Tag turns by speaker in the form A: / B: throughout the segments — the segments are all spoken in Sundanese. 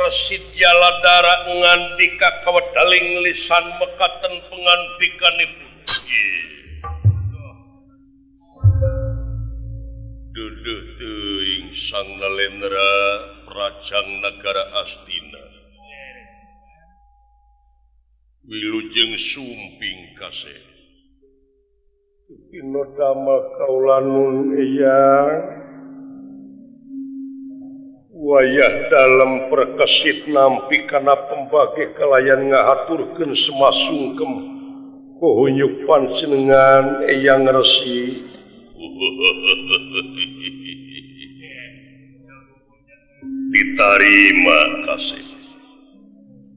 A: Resi Jaladara ngandika kawedaling lisan mekaten pengandikanipun. Duduh teuing Sang Nalendra Prajang Nagara Astina. Wilujeng sumping kasih.
B: Pinodama kaulanun eyang. Wayah dalam perkesit nampi kana pembagi kalayan ngahaturkeun semasungkem kohunyuk panjenengan eyang resi.
A: Ditarima kasih.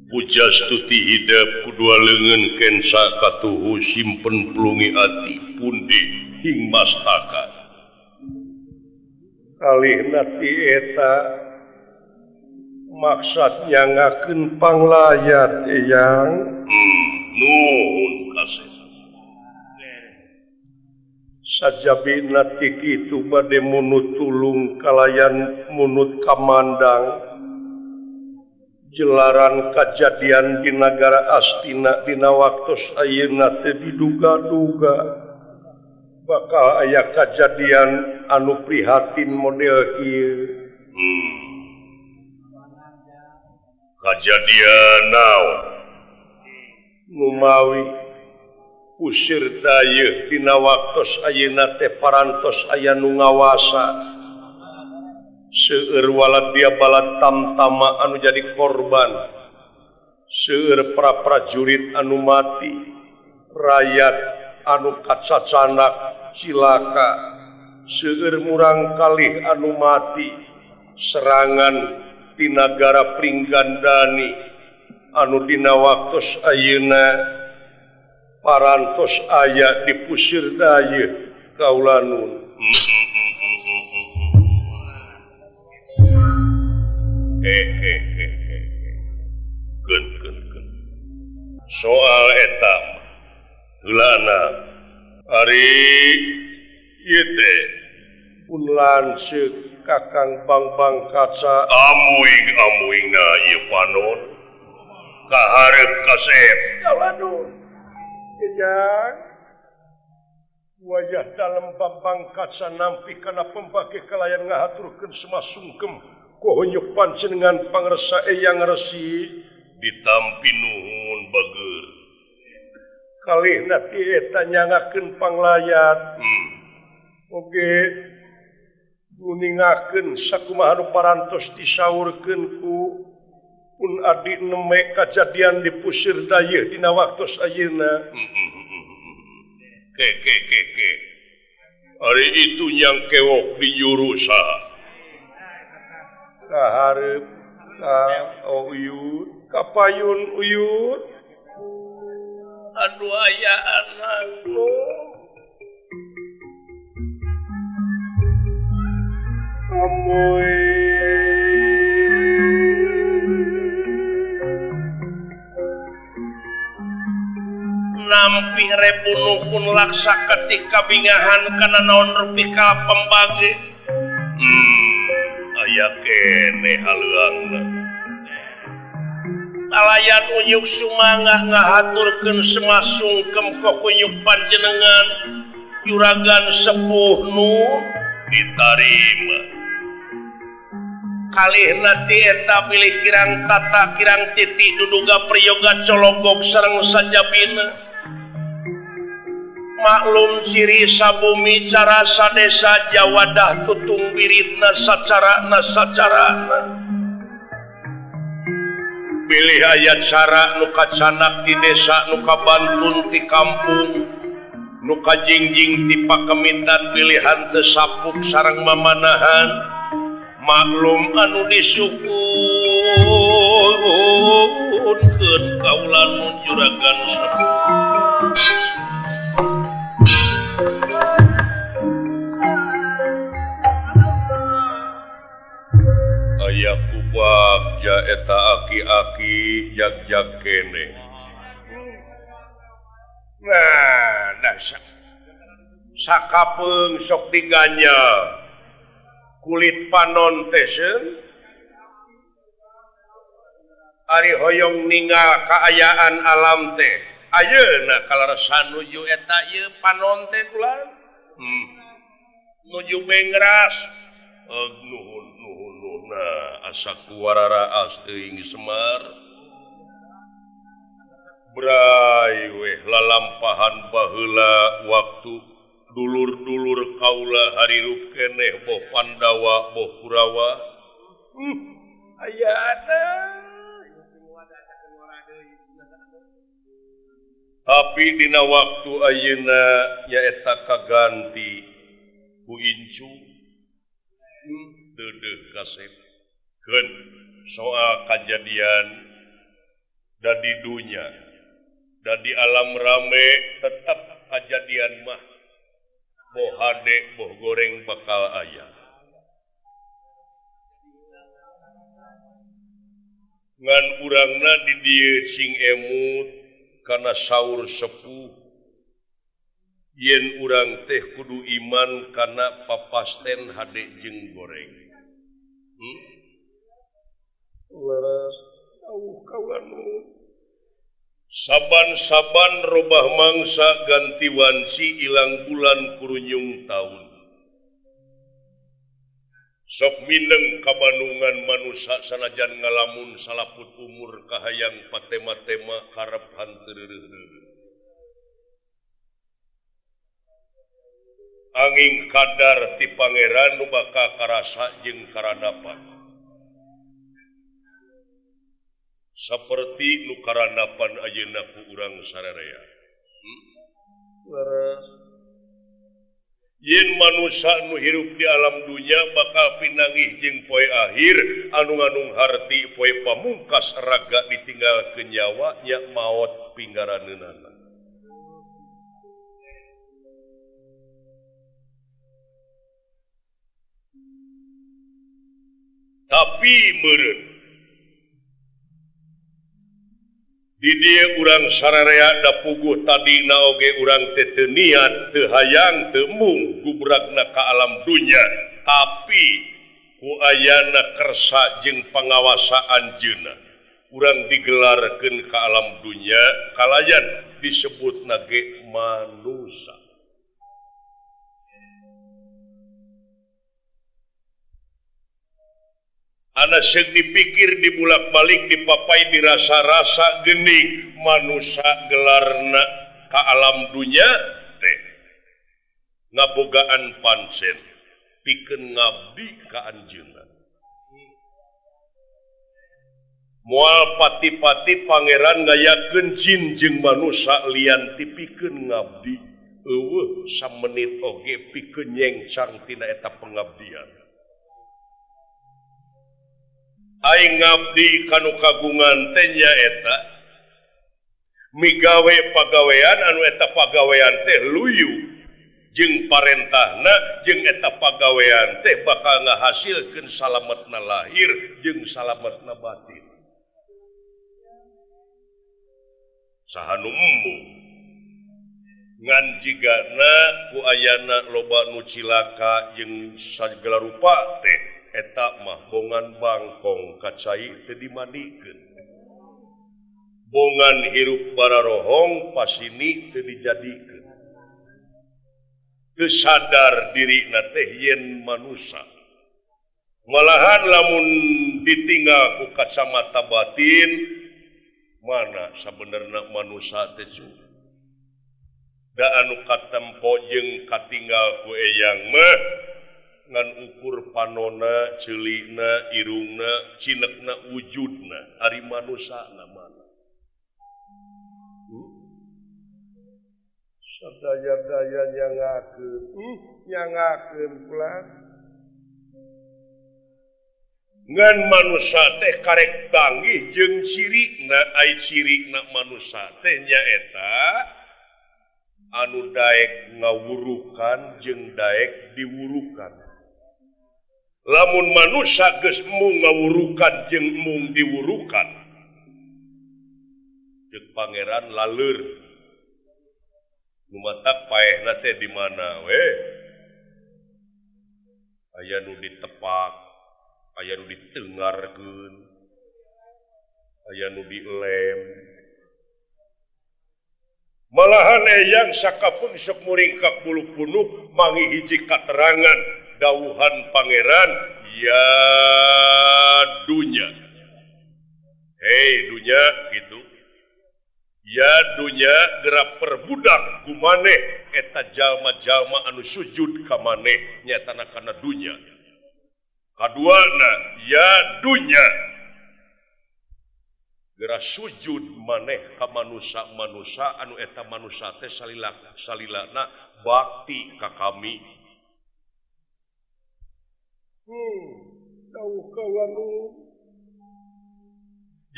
A: Pujastuti hidep kudua leungeun kensa katuhu simpen plungi ati pundi hing mastaka.
B: Kalihna ti eta maksad nyangakeun panglayat eyang.
A: Nuhun kasih.
B: Sajabina ti kitu bade munut tulung kalayan munut kamandang jelaran kajadian di nagara Astina dina waktos ayeuna teu diduga-duga bakal aya kajadian anu prihatin model kieu.
A: Kajadian naon?
B: Numawi usir dayeuh dina waktos ayeuna teh parantos aya nu ngawasa. Seueur walad dia balad tamtama anu jadi korban. Seueur para prajurit anu mati, rakyat anu kacacanak cilaka, seueur murang kalih anu mati, serangan ti nagara Pringgandani anu dina waktos ayeuna parantos aya di pusir dayeuh kaulanun.
A: Keun. Soal eta heulana ari ieu teh
B: pun lanceuk Kakang Bangbang Kaca
A: amuing-amuingna ieu panon kaharep kasep.
B: Kaulanun eyang wajah dalem Bambang Kaca nampi kana pembagi kalayan ngahaturkeun semasungkem kohunyuk panjenengan pangresa eyang resi.
A: Ditampi nuhun bager.
B: Kalihna ti eta nyangakeun panglayat. Oge guningakeun sakumaha nu parantos disaurkeun ku pun adi neme kajadian di pusir dayeuh dina waktos ayeuna.
A: Ke. Ari itu nyang kewok di juru saha?
B: Kaharep ka uyut kapayun uyut.
A: Aduh aya anakku.
B: Amoy
A: nampi rebunuh pun laksa ketika bingahan kana naon rupi ka pembagi. Aya kene haleuangna. Kalayan unyuk sumangah ngahaturkeun semasungkem kokunyuk panjenengan juragan sepuh nu ditarima. Kalihna ti eta bilih kirang tata kirang titik duduga priyoga cologog sareng sajabina. Maklum ciri sabumi cara sadesa jawadah tutung biritna sacarana sacarana. Bilih aya cara nu kacanak di desa nu kabantun ti kampung nu kajingjing ti pakemitan pilihan teu sapuk sareng mamanahan. Maklum anu disukunkeun kaula nu juragan sepuh. Aya kubak ja eta aki-aki jag-jag kene. Nah, dasar sakapeung sok diganya kulit panon teh seun. Ari hoyong ninggal kaayaan alam teh ayeuna kaleresan nuju eta ieu panon teh kula nuju bengras nuhun nuhun nuhun asa kuwararaas teuing Semar bray weh lalampahan baheula waktu dulur-dulur kaula harirup keneh boh Pandawa boh Kurawa ayana. Tapi dina waktu ayeuna nyaeta kaganti ku incu deudeuh kasep keun soal kajadian da di dunya da di alam rame tetep kajadian mah boh hade boh goreng bakal aya. Ngan urangna di dieu sing emut kana saur sepuh yen urang teh kudu iman kana papasten hade jeung goreng. Leres tauh kaula nu saban-saban robah mangsa ganti wanci ilang bulan kurunyung taun. Sok mineng kabanungan manusa sanajan ngalamun salaput umur kahayang patema-tema karep hanteu. Angin kadar ti pangeran nu bakal karasa jeung karanapan. Saperti nu karanapan ayeuna ku urang sararea. Leres. Yen manusa nu hirup di alam dunya bakal pinanggih jeung poe akhir anu nganung harti poe pamungkas raga ditinggalkeun nyawa nya maot pinggaraneunana. Tapi meureun di dieu urang sararea da puguh tadina oge urang teh teu niat teu hayang teu embung gubragna ka alam dunya tapi ku ayana kersa jeung pangawasa anjeunna urang digelarkeun ka alam dunya kalayan disebutna ge manusa. Ana seug dipikir dibulak-balik dipapai dirasa-rasa geuning manusa gelarna ka alam dunya teh ngabogaan pancen pikeun ngabdi ka anjeunna. Moal pati-pati pangeran ngayakeun jin jeung manusa lian ti pikeun ngabdi eueuh samenit oge pikeun nyengcang tina eta pengabdian. Aing ngabdi kanu kagungan teh nyaeta migawe pagawean anu eta pagawean teh luyu jeung parentahna jeung eta pagawean teh bakal ngahasilkeun salametna lahir jeung salametna batin. Saha nu embung ngan jigana ku ayana loba nu cilaka jeung sagala rupa teh eta mah bongan bangkong kacai teu dimandikeun. Bongan hirup bararohong pasini teu dijadikeun. Teu sadar dirina teh yen manusa. Malahan lamun ditinggal ku kacamata batin mana sabenerna manusa teh cu. Da anu katempo jeung katinggal ku eyang mah ngan ukur panona, ceulina, irungna, cinekna, wujudna, ari manusana mana. Sadaya-daya nyangakeun, nyangakeun pula. Ngan manusa teh karek tanggih jeung cirina, ai cirina manusa teh nyaeta anu daek ngawurukan jeung daek diwurukan. Lamun manusa geus embung ngawurukan jeung embung diwurukan ceuk pangeran laleur nu matak paehna teh di mana we aya nu ditepak aya nu ditengarkeun
B: Aya nu dilem. Malahan eyang sakapeung sok muringkak bulu punuk mangi hiji katerangan dawuhan pangeran ya dunya. Hei dunya gitu. Ya dunya gerak perbudak ku maneh eta jalma-jalma anu sujud ka maneh nyatana kana dunya. Kaduana ya dunya gerak sujud maneh ka manusa-manusa anu eta manusa teh salilana bakti ka kami. Dawuh kaula.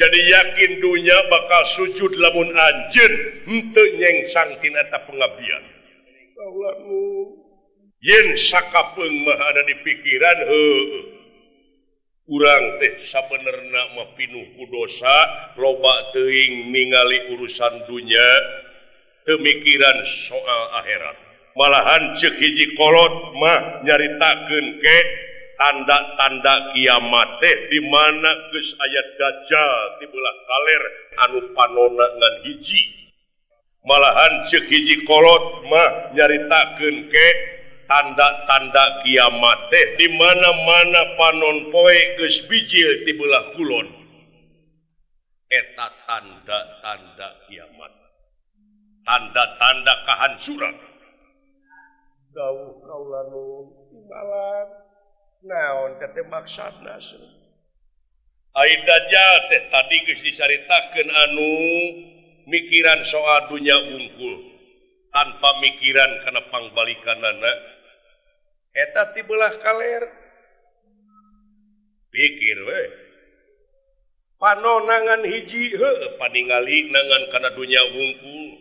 B: Jadi yakin dunya bakal sujud lamun anjeun henteu nyengsang tina eta pengabdian. Yen sakapeung mah ada di pikiran heueuh. Urang teh sabenerna mah pinuh ku dosa, loba teuing ningali urusan dunya, teu mikiran soal akhirat. Malahan ceuk hiji kolot mah nyaritakeun ke tanda-tanda kiamat teh di mana geus aya dajjal di belah kaler anu panona ngan hiji. Malahan ceuk hiji kolot mah nyaritakeun ke tanda-tanda kiamat teh di mana-mana panon poe geus bijil di belah kulon. Eta tanda-tanda kiamat. Tanda-tanda kahancuran. Dawuh kaula nu imbalan. Naon teh maksudna? Ai dajjal teh tadi geus dicaritakeun anu mikiran soal dunya wungkul tanpa mikiran kana pangbalikanana. Eta ti belah kaler. Pikir we. Panonangan hiji heueuh paningali nangan kana dunya wungkul.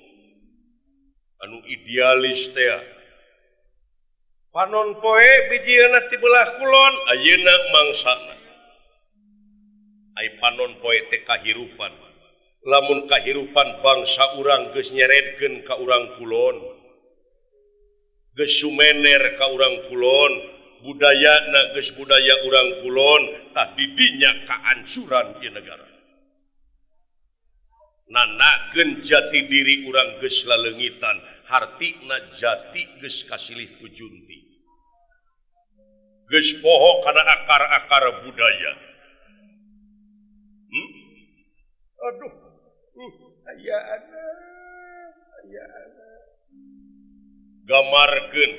B: Anu idealis teh. Panon poe bijilna ti belah kulon ayeuna mangsana. Ai panon poe teh kahirupan. Lamun kahirupan bangsa urang geus nyeredkeun ka urang kulon. Geus sumener ka urang kulon, budayana geus budaya urang kulon, tah didinya kaancuran ieu negara. Nanakeun jati diri urang geus laleungitan, hartina jati geus kasilih ku junti. Geus poho kana akar-akar budaya. Aduh, aya aya. Gamarkeun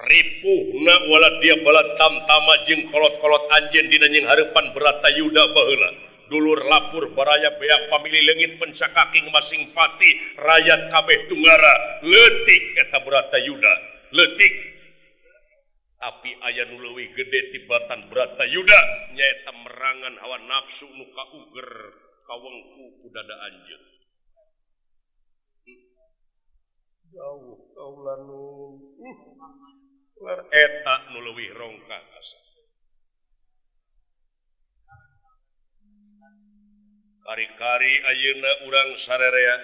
B: ripuhna wala dia bala tamtama jeung kolot-kolot anjeun dina nying hareupan Bratayuda baheula. Dulur lapur baraya beak pamili leungit pencakaking masing pati rakyat kabeh tunggara leutik eta Bratayuda leutik. Tapi aya nu leuwih gede tibatan Bratayuda nyaeta merangan hawa nafsu nu kauger kawengku ku dada anjeun. Jauh kaula nu eta nu leuwih rongkak. Kari-kari ayeuna urang sarerea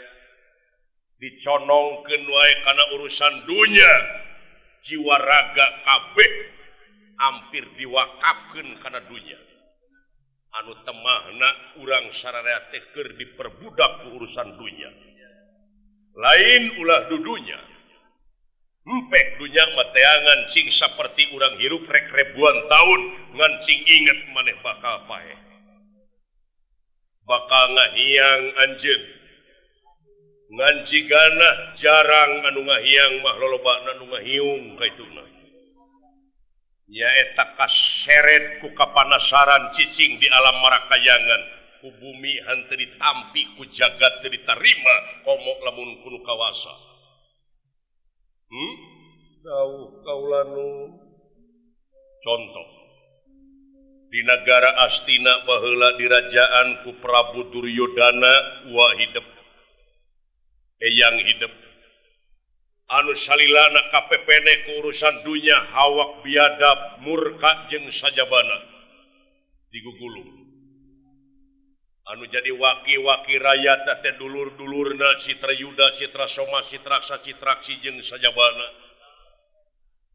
B: diconongkeun wae kana urusan dunya, jiwa raga kabeh hampir diwakafkeun kana dunya. Anu temahna urang sararea teh keur diperbudak ku urusan dunya. Lain ulah dudunya. Empek dunya mah teangan cing saperti urang hirup rek ribuan tahun ngan cing inget maneh bakal paeh. Bakal ngahiang anjeun. Ngan jigana jarang anu ngahiang mah lolobana anu ngahiung kaituna. Nyaeta kaseret ku kapanasaran cicing di alam marakayangan, ku bumi henteu ditampi ku jagat teu ditarima komo lamun kudu kawasa. Dawuh kaula nu contoh di negara Astina baheula dirajaan ku Prabu Duryodana wa hidep eyang hidep anu salilana kapepene ku urusan dunya hawak biadab murka jeung sajabana digugulung anu jadi waki-waki rakyat teh dulur-dulurna Citra Yuda, Citra Soma, Citraksa, Citraksi jeung sajabana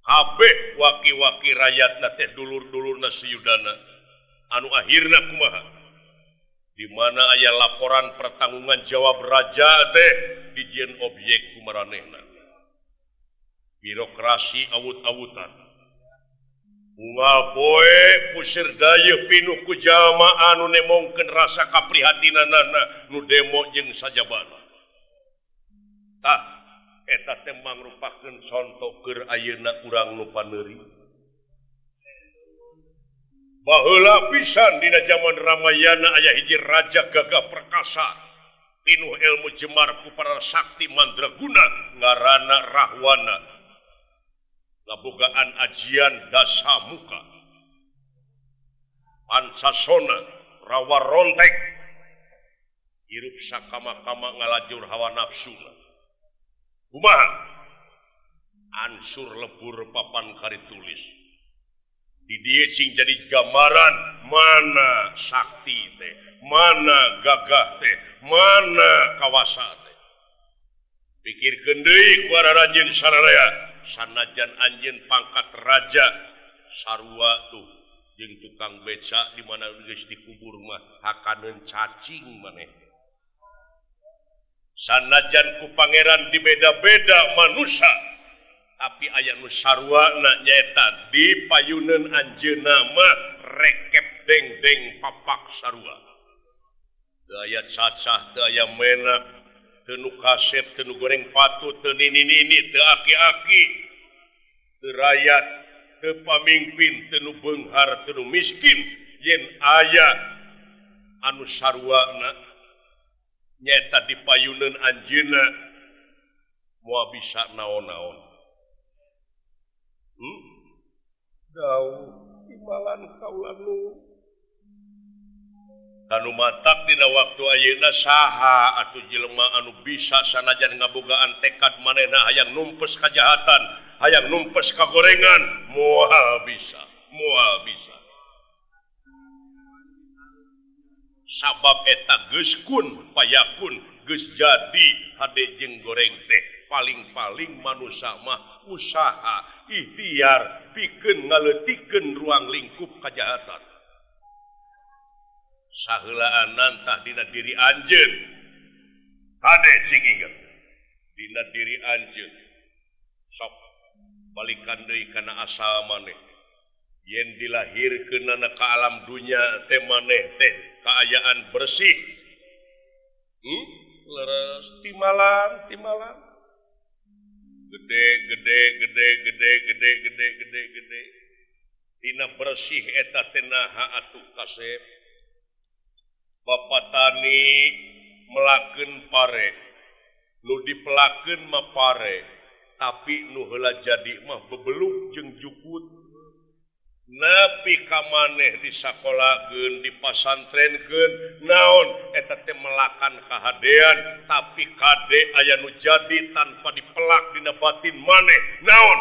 B: kabeh waki-waki rakyat teh dulur-dulurna si Yudana anu akhirna kumaha
A: Di mana aya laporan pertanggungan jawab raja teh dijieun objek ku maranehna. Birokrasi awut-awutan. Unggal poe pusir dayeuh pinuh ku jalma anu nemongkeun rasa kaprihatinanana nu demo jeung sajabana. Tah eta teh mangrupakeun conto keur ayeuna urang nu paneuri. Baheula pisan dina jaman Ramayana aya hiji raja gagah perkasa pinuh ilmu jemar ku para sakti mandraguna ngaranna Rahwana. Ngabogaan ajian dasamuka pancasona rawa rontek hirup sakama-kama ngalajur hawa nafsuna. Kumaha ansur lebur papan kari tulis di dieu cing jadi gambaran mana sakti teh, mana gagah teh, mana kawasa teh. Pikirkeun deui ku aranjeun sararea sanajan anjeun pangkat raja sarua tuh jeung tukang beca di mana geus dikubur mah hakaneun cacing maneh. Sanajan ku pangeran dibeda-beda manusia tapi aya nu sarwana nyaeta di payuneun anjeunna mah rekep dengdeng papak sarua. Teu aya cacah, teu aya menak, teu nu kasep, teu nu goreng patu, teu nini-nini, teu aki-aki, teu rayat, teu pamingpin, teu nu beunghar, teu nu miskin, yen aya anu sarwana nyaeta di payuneun anjeunna moal bisa naon-naon. Dawuh timbalan kaula nu kanu matak dina waktu ayeuna saha atuh jelema anu bisa sanajan ngabogaan tekad manehna hayang numpes kajahatan, hayang numpes kagorengan, moal bisa, moal bisa. Sabab eta geus kun payakun geus jadi hade jeung goreng teh paling-paling manusia mah usaha ikhtiar pikeun ngaleutikeun ruang lingkup kajahatan. Saheulaanan tah dina diri anjeun. Kade cing inget dina diri anjeun. Sok balikan deui kana asal maneh. Yen dilahirkeunana ka alam dunya teh maneh teh kaayaan bersih. Leres timalan timalan. Gede gede gede gede gede gede gede gede. Dina bersih eta teh naha atuh kasep. Bapak tani melakeun pare, nu dipelakeun mah pare, tapi nu heula jadi mah bebeluk jeung jukut. Nepi ka maneh disakolakeun, dipasantrenkeun, naon eta teh melakan kahadean, tapi kade aya nu jadi tanpa dipelak dina batin maneh, naon?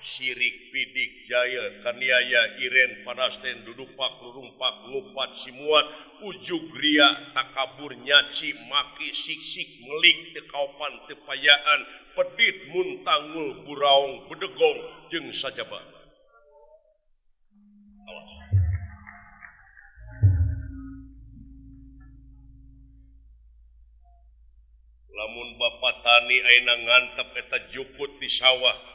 A: Sirik, pidik, jaya, kaniaya, iren, panasten, dudupak, lurumpak, ngupat, simuat, ujug, ria, takabur, nyaci, maki, siksik, melik, tekaopan, tepayaan, pedit, muntangul, buraung, bedegong, jeung sajaba. Awas. Lamun bapak tani ayeuna ngantep eta jukut di sawah,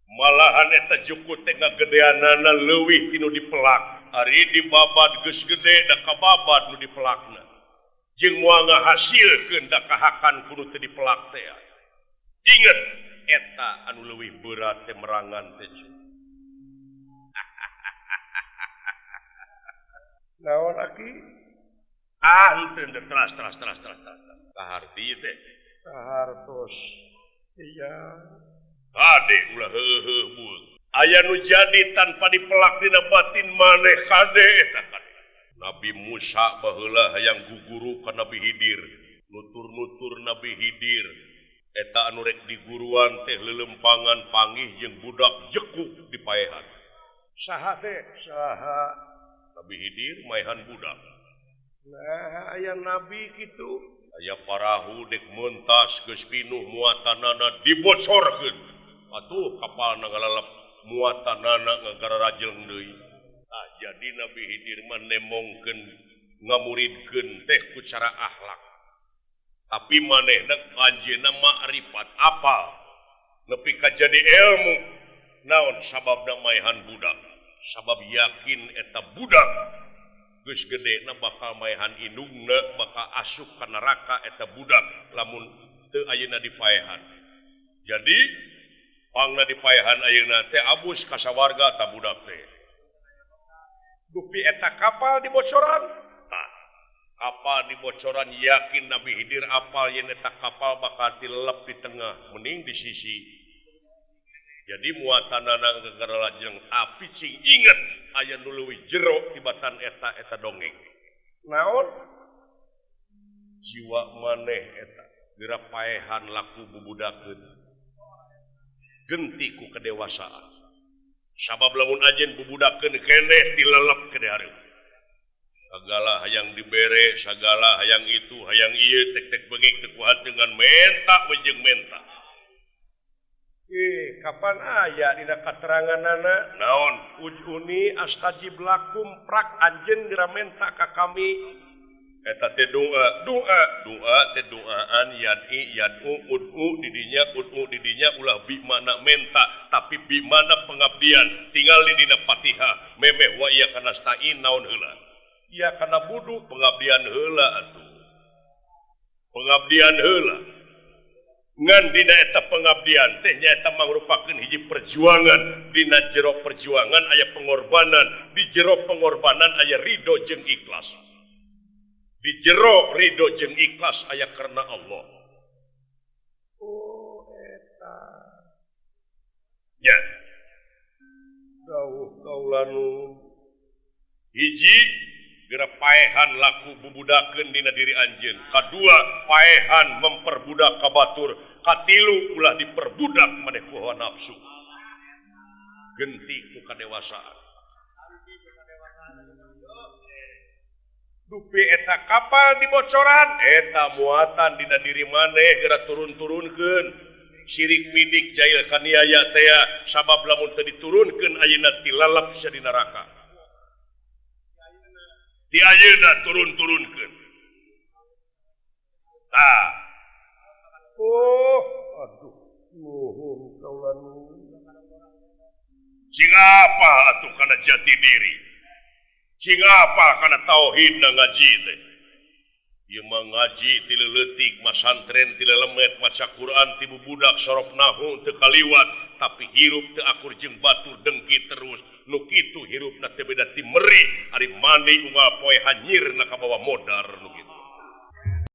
A: malahan eta jukut teh ngagedeanana leuwih tinu dipelak. Ari dibabad geus gede da kababad nu dipelakna. Jeung moal ngahasilkeun da kahakan kudu teu dipelak teh. Inget eta anu leuwih berat teh merangan teh. Naon aki? Ah henteu teras teras teras teras. Kaharti teh. Kahartos. Iya. Kade ulah heuheuh bun. Aya nu jadi tanpa dipelak dina batin maneh kade eta kade. Nabi Musa baheula hayang guguru ka Nabi Hidir, nutur-nutur Nabi Hidir. Eta anu rek diguruan teh lelempangan pangih jeung budak jekuk dipaehan. Saha teh? Saha? Nabi Hidir maehan budak. Nah, aya nabi kitu. Aya parahu dek mentas geus pinuh muatanana dibocorkeun. Atuh kapalna ngalalep muatanana ngagararajeng deui. Tah jadi Nabi Hidir mah nemongkeun Ngamuridkeun teh ku cara akhlak. Tapi manehna anjeunna ma'rifat apal nepi ka jadi ilmu. Naon sababna maehan budak? Sabab yakin eta budak geus gedena bakal maehan indungna, bakal asup ka neraka eta budak lamun teu ayeuna dipaehan. Jadi pangna dipaehan ayeuna teh abus ka sawarga ta budak teh. Dupi eta kapal dibocoran, tah kapal dibocoran yakin Nabi Khidir apal yen eta kapal bakal dilelep di tengah mending di sisi. Jadi muatanana gegara lajeng tapi cing inget aya nu leuwih jero tibatan eta eta dongeng. Naon? Jiwa maneh eta geura paehan laku bubudakeun. Genti ku kedewasaan. Sabab lamun anjeun bubudakeun keneh dilelep ke hareup. Sagala hayang dibere, sagala hayang itu, hayang ieu tek-tek bengek teu kuat dengan menta jeung menta. Kapan aya dina kateranganana naon ujuni astajib lakum prak anjeun geura menta ka kami eta teh doa doa doa teh doaan yad'i yad'u ud'u didinya ud'u didinya ulah bi mana menta tapi bi mana pengabdian tinggal di dina Fatihah memeh wa iya kana stain naon heula iya kana budu pengabdian heula atuh pengabdian heula ngan dina eta pengabdian teh nyaeta mangrupakeun hiji perjuangan dina jero perjuangan aya pengorbanan di jero pengorbanan aya ridho jeung ikhlas di jero ridho jeung ikhlas aya karena Allah. Oh eta nya dawuh kaulanu hiji geura paehan laku bubudakeun dina diri anjeun, kadua paehan memperbudak ka batur, katilu ulah diperbudak maneh ku hawa nafsu. Genti ku kadewasaan. Dupi eta kapal dibocoran eta muatan dina diri maneh geura turun-turunkeun sirik midik jail kaniaya tea sabab lamun teu diturunkeun ayeuna tilalap sia di neraka. Di ayeuna turun-turunkeun. Tah. Oh, aduh, nuhun kaula nu. Sing apa atuh kana jati diri? Sing apa kana tauhidna ngaji teh? Ieu mah ngaji ti leutik, masantren ti lelemet, maca Quran ti bubudak sorof nahu teu kaliwat, tapi hirup teu akur jeung batur dengki terus. Nu kitu hirupna teh beda ti meri, ari mandi unggal poe hanyirna kabawa modar nu kitu.